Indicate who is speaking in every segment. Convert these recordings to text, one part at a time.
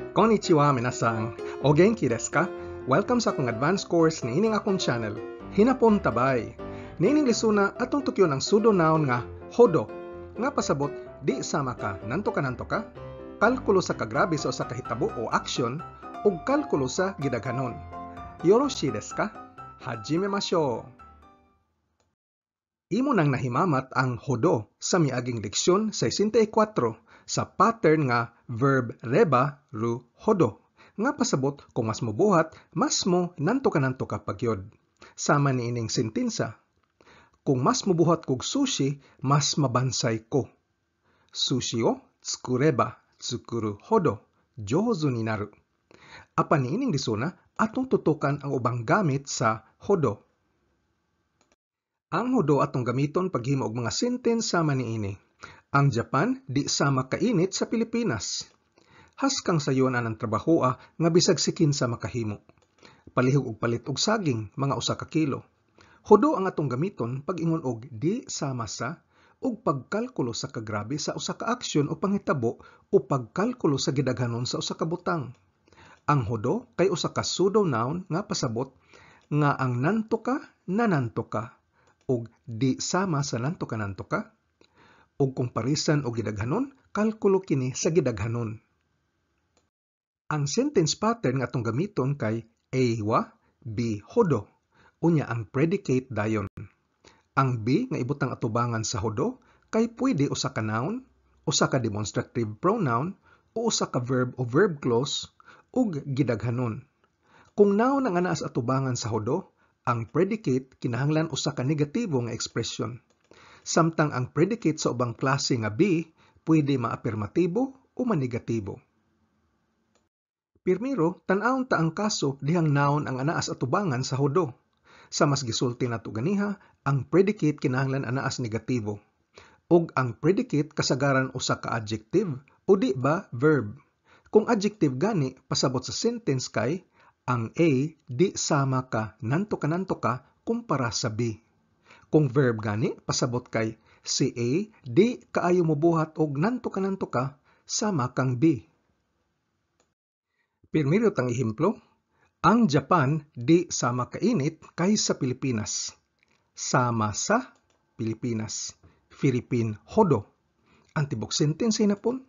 Speaker 1: Konnichiwa, minasan. O genki desu ka? Welcome sa akong advanced course niining akong channel. Hinapon tabay. Niining lesona, atong tukyon ang pseudo noun nga hodo. Nga pasabot di sama ka, nanto ka nanto ka. Kalkulo sa kagrabe sa usa ka hitabo o action ug kalkulo sa gidaghanon. Yoroshi desu ka? Hajime masho. Imo nang nahimamat ang hodo sa miaging leksyon 64 sa pattern nga verb reba ru hodo nga pasabot kung mas mobuhat, mas mo nanto ka pagyod. Sama niining sentensa: Kung mas mobuhat kog sushi, mas mabansay ko. Sushi o tsukureba tsukuru hodo jouzu ni naru. Apan niining lesona, atong tutukan ang ubang gamit sa hodo. Ang hodo atong gamiton paghimo og mga sentence sama niini: Ang Japan di sama kainit sa Pilipinas. Haskang sayon anang trabahoa nga bisag si kinsa makahimo. Palihog og palit og saging, mga 1 ka kilo. Hodo ang atong gamiton pag-ingon og di sama sa ug pagkalkulo sa kagrabe sa usa ka aksyon o panghitabo o pagkalkulo sa gidaghanon sa usa ka butang. Ang hodo kay usa ka pseudo noun nga pasabot nga ang nanto ka nananto ka ug di sama sa nanto ka nanto ka ug kung parisan og gidaghanon, kalkulo kini sa gidaghanon. Ang sentence pattern nga atong gamiton kay A wa B hodo. Unya ang predicate dayon. Ang B nga ibutang atubangan sa hodo kay pwede usa ka noun, usa ka demonstrative pronoun o usa ka verb o verb clause ug gidaghanon. Kung noun ang anaa sa atubangan sa hodo, ang predicate kinahanglan usa ka negatibo nga ekspresyon. Samtang ang predicate sa ubang klase nga B pwede maapirmatibo o manegatibo. Pirmiro, tan-awon ta ang kaso dihang noun ang anaa sa atubangan sa hodo. Sa mas gisulti nato ganiha, ang predicate kinahanglan anaa sa negatibo. Ug ang predicate kasagaran usa ka adjective o di ba verb. Kung adjective gani, pasabot sa sentence kay ang A di sama ka nanto ka kumpara sa B. Kung verb gani, pasabot kay si A di kaayo mobuhat og nanto ka sama kang B. Pirmiro tang ehemplo, ang Japan di sama kainit kaysa Pilipinas. Sama sa Pilipinas. Philippine hodo. Ang tibok sentence hinapon,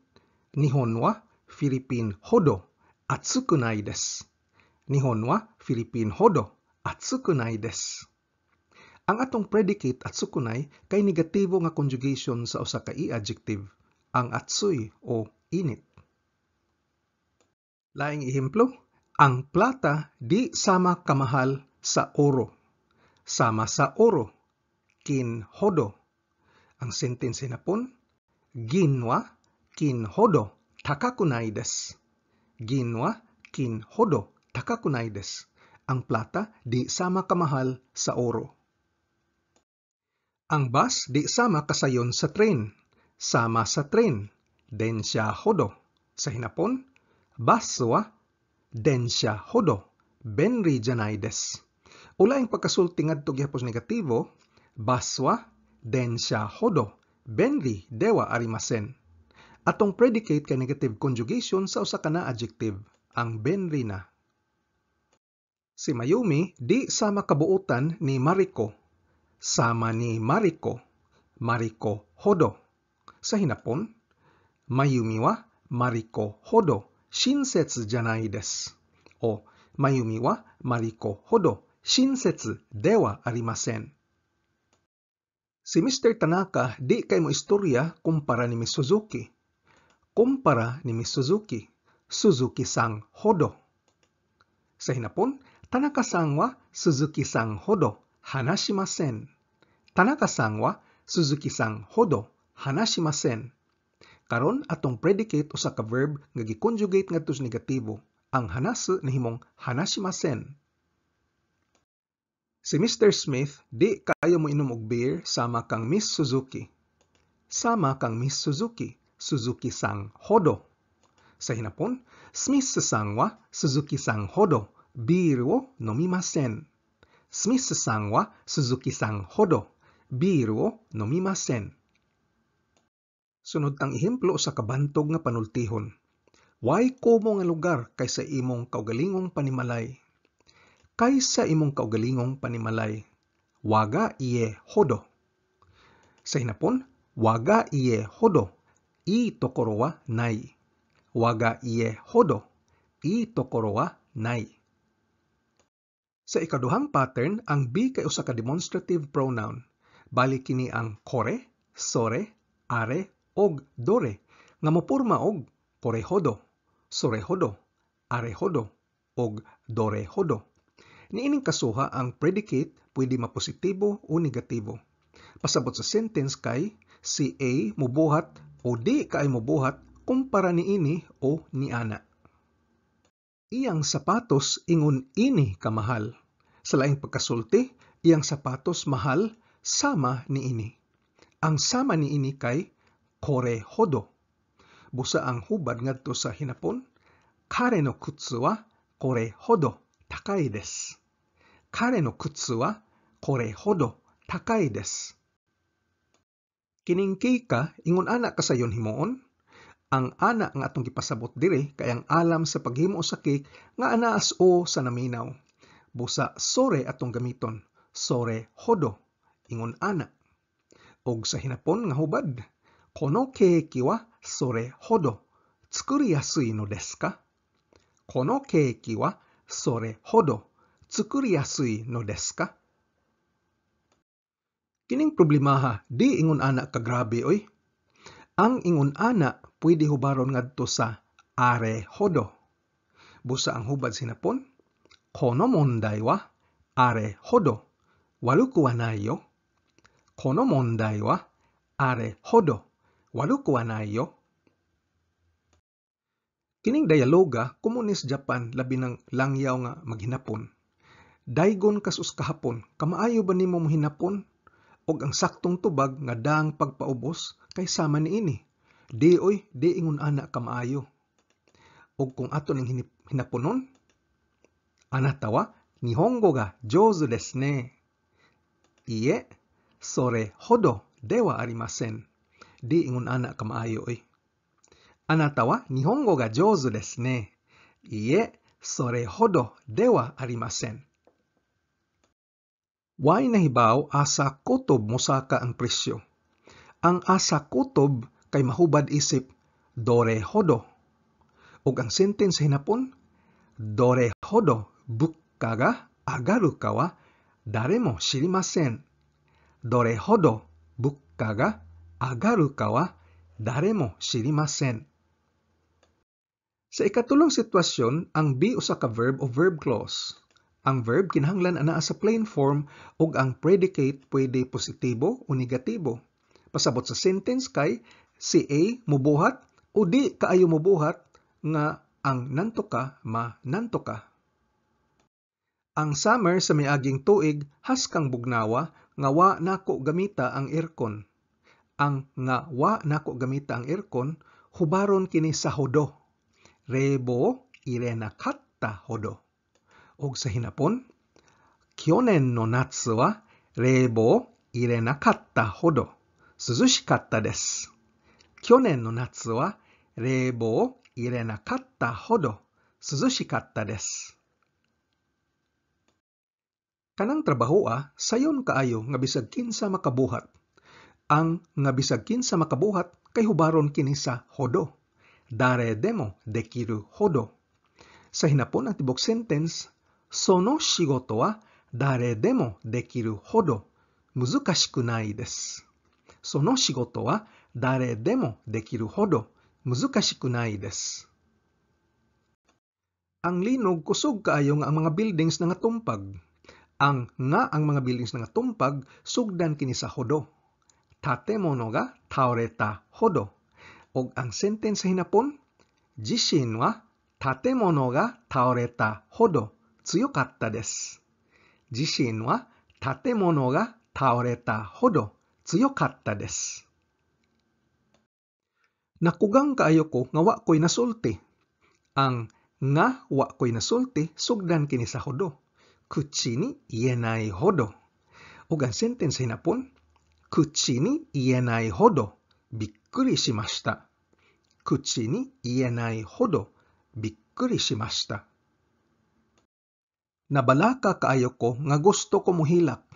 Speaker 1: Nihon wa Philippine hodo atsukunai desu. Nihon wa Philippine hodo atsukunai desu. Ang atong predicate atsukunai kay negatibo nga conjugation sa usa ka i-adjective, ang atsui o init. Laing ehemplo, ang plata di sama kamahal sa oro. Sama sa oro, kin hodo. Ang sentence hinapon, gin wa kin hodo takakunai desu. Gin wa kin hodo takakunai desu. Ang plata di sama kamahal sa oro. Ang bus di sama kasayon sa train. Sama sa train, densha hodo. Sa hinapon, bus wa densha hodo benri janai desu. O laing pagkasulti ngadto gihapon negatibo, bus wa densha hodo benri dewa arimasen. Atong predicate kay negative conjugation sa usa ka na adjective, ang benri na. Si Mayumi di sama kabuotan ni Mariko. Sama ni Mariko, Mariko hodo. Sa hinapon, Mayumi wa Mariko hodo shinsetsu janai desu. O Mayumi wa Mariko hodo shinsetsu dewa arimasen. Si Mr. Tanaka di kay mo istorya kumpara ni Miss Suzuki. Kumpara ni Miss Suzuki, Suzuki-san hodo. Sa hinapon, Tanaka-san wa Suzuki-san hodo hanashimasen. Tanaka-san wa Suzuki-san hodo hanashimasen. Karon atong predicate usa ka verb nga gi-conjugate ngadto sa negatibo. Ang hanasu nahimong hanashimasen. Si Mr. Smith di kaayo moinom og beer sama kang Miss Suzuki. Sama kang Miss Suzuki, Suzuki-san hodo. Sa hinapon, Smith-san wa Suzuki-san hodo biiru wo nomimasen. Smith-san wa Suzuki-san hodo biiru wo nomimasen. Sunod tang ehemplo, usa ka bantog nga panultihon. Way komo nga lugar kaysa imong kaugalingong panimalay. Kaysa imong kaugalingong panimalay. Waga ie hodo. Sa Hinapon, waga ie hodo ii tokoro wa nai. Waga ie hodo ii tokoro wa nai. Sa ikaduhang pattern, ang be kay usa ka demonstrative pronoun. Bali kini ang kore, sore, are, og dore nga mopurma og kore hodo, sore hodo, are hodo, og dore hodo. Niining kasuha, ang predicate pwede mapositibo o negatibo. Pasabot sa sentence kay si A mubuhat o di kay mubuhat kumpara niini o niana. Iyang sapatos ingon ini kamahal. Sa laing pagkasulti, iyang sapatos mahal sama niini. Ang sama niini kay kore hodo. Busa ang hubad ngadto sa Hinapon, kare no kutsu wa kore hodo takai desu. Kare no kutsu wa kore hodo takai desu. Kining keika ingon ana kasayon himuon. Ang ana nga atong gipasabot diri kay ang alam sa paghimo sa cake nga anaas o sa naminaw. Busa sore atong gamiton, sore hodo, ingon ana. Og sa Hinapon nga hubad, kono keiki wa sore hodo tsukuriyasui no desu ka? Kono keiki wa sore hodo tsukuriyasui no desu ka? Kining problemaha di ingon ana kagrabe oy. Ang ingon ana pwede hubaron ngadto sa are hodo. Busa ang hubad sa Hinapon, kono mondai wa are hodo waruku wa nai yo. Kono mondai wa are hodo waruku wa nai yo. Kining dialoga komunis Japan, labi nang langyaw nga maghinapon. Daygon kas usa ka Hapon, kamaayo ba nimo mohinapon? Og ang saktong tubag nga daang pagpaubos kay sama niini. Di oy, di ingon ana kamaayo. Og kung ato ning hinaponon, anata wa nihongo ga jouzu desu ne. Iie, sore hodo dewa arimasen. Di ingon ana kamaayo oy. Anata wa nihongo ga jouzu desu ne. Iie, sore hodo dewa arimasen. Way nahibaw asa kutob mosaka ang presyo. Ang asa kutob kay mahubad isip dore hodo. Ug ang sentence sa Hinapon, dore hodo bukka ga agaru ka wa dare mo shirimasen. Dore hodo bukka ga agaru ka wa dare mo shirimasen. Sa ikatulong sitwasyon, ang be usa ka verb o verb clause. Ang verb kinahanglan anaa sa plain form ug ang predicate pwede positibo o negatibo. Pasabot sa sentence kay si A mubuhat o di kaayo mubuhat nga ang nantoka ma nantoka. Ang summer sa miaging tuig haskang bugnawa nga wa nako gamita ang aircon. Ang nga wa nako gamita ang aircon hubaron kini sa hodo. Rebo irenakatta hodo. Og sa Hinapon, kyonen no natsu wa reibo irenakatta hodo suzushikatta desu. Kyonen no natsu wa reibo irenakatta hodo suzushikatta desu. Kanang trabahoa sayon kaayo nga bisag kinsa makabuhat. Ang nga bisag kinsa makabuhat kay hubaron kini sa hodo. Dare demo dekiru hodo. Sa Hinapon ang tibok sentence, sono shigoto wa dare demo dekiru hodo muzukashiku nai desu. Sono shigoto wa dare demo dekiru hodo muzukashiku nai desu. Ang linog kusog kaayo nga ang mga buildings nangatumpag. Ang nga ang mga buildings nangatumpag sugdan kini sa hodo. Tatemono ga taoreta hodo. Og ang sentence sa Hinapon, jishin wa tatemono ga taoreta hodo tsuyokatta desu. Jishin wa tatemono ga taoreta hodo tsuyokatta desu. Nakugang kaayo ko nga wa ko'y nasulti. Ang nga wa ko'y nasulti sugdan kini sa hodo. Kuchi ni ienai hodo. Ug ang sentence sa Hinapon, kuchi ni ienai hodo bikkuri shimashita. Kuchi ni ienai hodo bikkuri shimashita. Nabalaka kaayo ko nga gusto ko mohilak.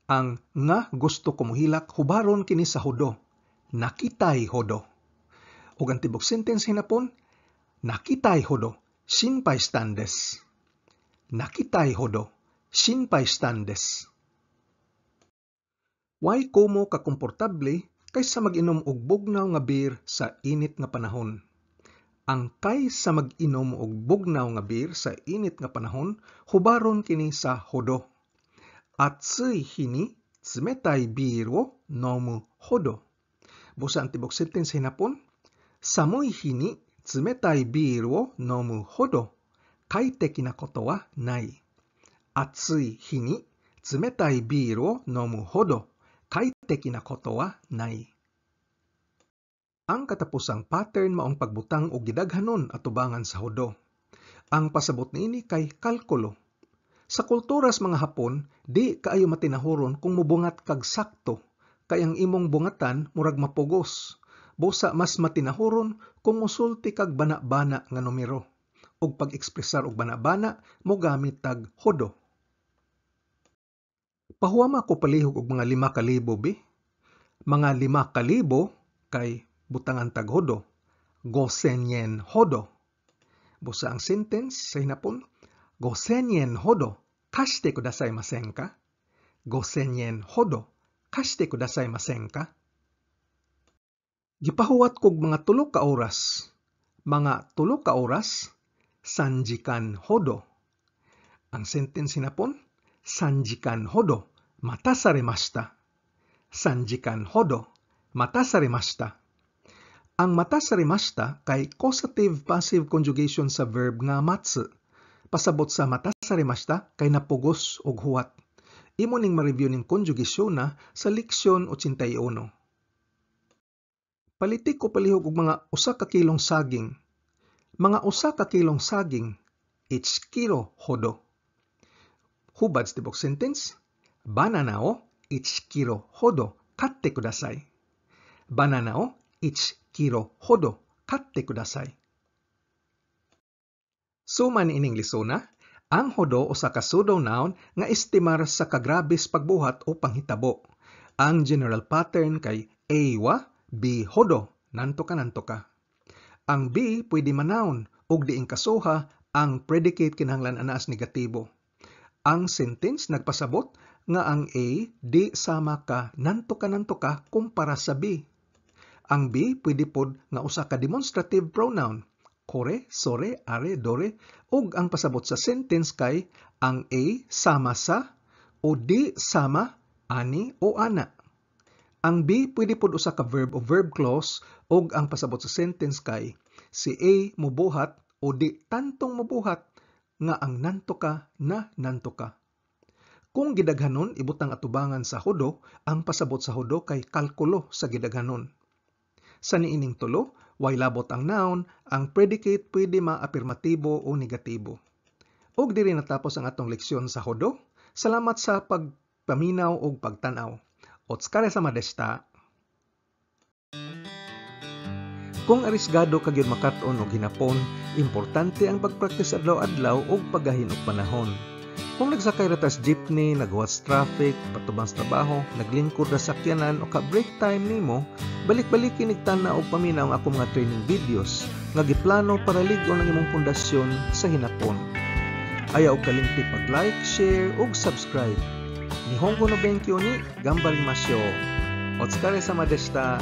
Speaker 1: Ang nga gusto ko mohilak hubaron kini sa hodo. Nakitai hodo. Ug ang tibok sentence hinapon, nakitai hodo shinpai shitan desu. Nakitai hodo shinpai shitan desu. Way komo ka komportable kaysa mag-inom og bugnaw nga beer sa init nga panahon. Ang kaysa mag-inom og bugnaw nga beer sa init nga panahon, hubaron kini sa hodo. Atsui hi ni tsumetai biiru wo nomu hodo. Busa ang tibok sentence hinapon, samui hi ni tsumetai biiru wo nomu hodo kaiteki na koto wa nai. Atsui hi ni tsumetai biiru wo nomu hodo kaiteki na koto wa nai. Ang katapusang pattern maong pagbutang og gidaghanon atubangan sa hodo. Ang pasabot niini kay kalkulo. Sa kultura sa mga Hapon, di kaayo matinahuron kung mobungat kag sakto, kay ang imong bungatan murag mapugos. Busa mas matinahuron kung mosulti kag bana-bana nga numero. Ug pag-ekspresar og bana-bana, mogamit tag hodo. Pahuwama ko palihog og mga 5,000 bi. Mga 5,000 kay butangan tag hodo. Gosen yen hodo. Busa ang sentence sa hinapon, gosen yen hodo kashite kudasaimasen ka? Gosen yen hodo kashite kudasaimasen ka? Gipahuwat kog mga 3 ka oras. Mga 3 ka oras, sanjikan hodo. Ang sentence hinapon, sanjikan hodo matasaremashita. Sanjikan hodo matasaremashita. Ang matasaremashita kay causative passive conjugation sa verb nga matsu. Pasabot sa matasaremashita kay napugos og huwat. Imo ning ma-review ning conjugation na sa leksyon 81. Paliti ko palihog og mga 1 ka kilong saging. Mga 1 ka kilong saging, ich kilo hodo. Hubad sa tibok sentence, banana o ich kilo hodo katte kudasai. Banana o ich kilo hodo katte kudasai. Suman ining lisona, ang hodo usa ka pseudo-noun nga estimar sa kagrabes pagbuhat o panghitabo. Ang general pattern kay A wa B hodo, nanto ka nanto ka. Ang B pwede ma-noun ug diing kasuha ang predicate kinahanglan anaas negatibo. Ang sentence nagpasabot nga ang A di sama ka nanto ka kumpara sa B. Ang B pwede pod nga usa ka demonstrative pronoun, kore, sore, are, dore, ug ang pasabot sa sentence kay ang A sama sa o di sama ani o ana. Ang B pwede pod usa ka verb o verb clause ug ang pasabot sa sentence kay si A mobuhat o di tantong mobuhat nga ang nanto ka na nanto ka. Kung gidaghanon ibutang atubangan sa hodo, ang pasabot sa hodo kay kalkulo sa gidaghanon. Sa niining tulo, way labot ang noun, ang predicate pwede ma-apirmatibo o negatibo. Og diri natapos ang atong leksyon sa hodo. Salamat sa pagpaminaw og pagtan-aw. Otsukaresama deshita. Kung arisgado ka gyud makat-on og hinapon, importante ang pagpraktis adlaw-adlaw ug paggahin og panahon. Kung nagsakay ra tas jeepney, naghuwat sa traffic, patubang sa trabaho, naglingkod ra sa sakyanan o ka-break time nimo, balik-balikin ig tan-aw og paminaw ang akong mga training videos nga giplano para lig-on ang imong pundasyon sa hinapon. Ayaw og kalimti pag-like, share ug subscribe. Nihongo no benkyo ni ganbarimashou. Otsukaresama deshita.